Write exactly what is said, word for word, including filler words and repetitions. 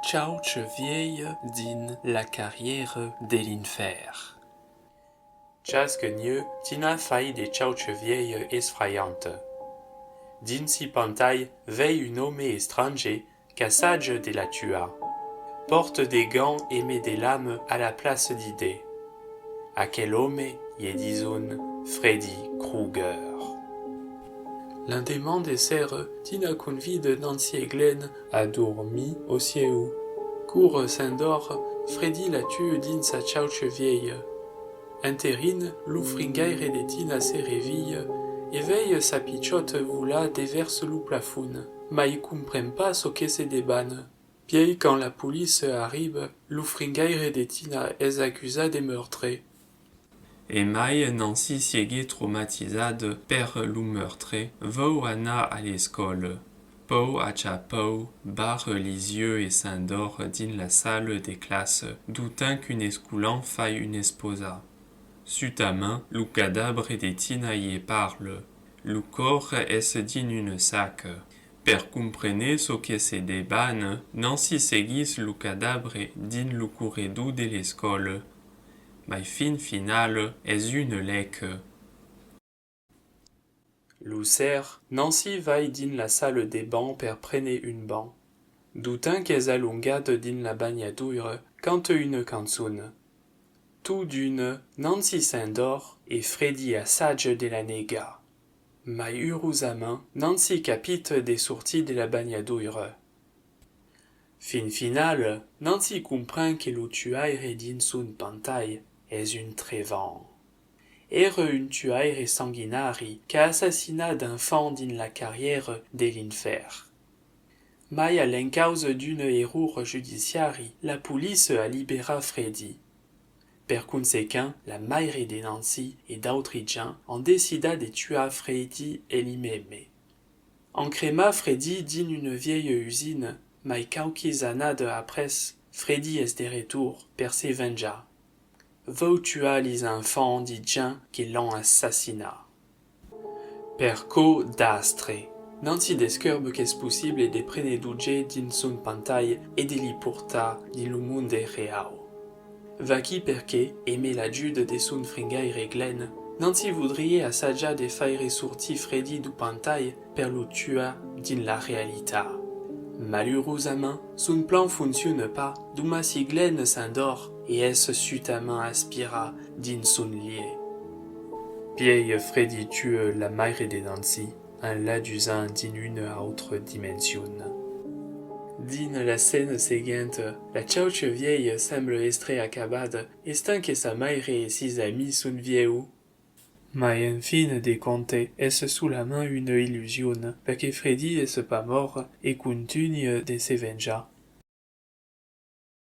Chauche vielha dins la carrièra de l'infèrn. Chasque nuech, Tina fai de chauche vielha esfraiantas. Dins si pantais, vei un òme estrange qu'assaja de la tuar. Pòrta de gants e met de lamas a la plaça di dets. Aquel òme, i dison Freddy Krueger. L'endeman de sera, Tina convida Nancy e Glenn a dormir au sieu. Quora s'endòrm, Freddy la tua dins sa chauche vielha. Enterrin, lo fringaire de Tina se revilha e vei sa pichòta volar devèrs lo plafon, mai compren pas çò que se debana. Pièi, quand la poliça arriba, lo fringaire de Tina es acusat de meurtre. E mai Nancy sieguet traumatizada per lo meurtre, vòu anar a l'escòla. Paur a cha paur, barra li uelhs e s'endòrm dins la sala de classa, dau temps qu'un escolan fai un expausat. Subtament, lo cadabre de Tina i parla. Lo còrs es dins una saca. Per comprene çò que se debana, Nancy seguís lo cadabre dins lo corredor de l'escòla. Mai fin finala es una lèca. Lo ser, Nancy vai dins la sala de banhs per prene un banh. Dau temps qu'es alongada dins la banhadoira, canta una cançon. Tot d'una, Nancy s'endòrm e Freddy assaja de la negar. Mai urosament, Nancy capita de sortir de la banhadoira. Fin finala, Nancy compren que lo tuaire dins son pantais es un trevan. Èra un tuaire sanguinari qu'a assassinat d'enfants dins la carrièra de l'infèrn. Mai a l'encausa d'una error judiciari, la poliça a liberat Freddy. Per consequent, la maire de Nancy e d'autri gents an decidat de tuar Freddy eli-meme. An cremat Freddy dins una vielha usina, mai quauquis annadas après, Freddy es de retorn per se venjar. Vòu tuar lis enfants di gents que l'an assassinat. Per còp d'astre, Nancy descurba qu'es possible de prene d'objèctes dins son pantais e de li portar dins lo monde reau. Vaquí perqué, emé l'ajuda de son fringaire Glenn, Nancy voudriá assajar de faire sortir Freddy dau pantais per lo tuar dins la realitat. Malurosament, son plan fonciona pas, domací Glenn s'endòrm e es subtament aspirat dins son liech. Pièi Freddy tua la maire de Nancy en l'adusant dins una autra dimension. Dins la scèna seguenta, la chaucha vielha sembla èstre acabada, estant que sa maire e sis amics son vius. Mai en fin de compte, es solament una illusion, perque Freddy es pas mòrt e contunha de se venjar.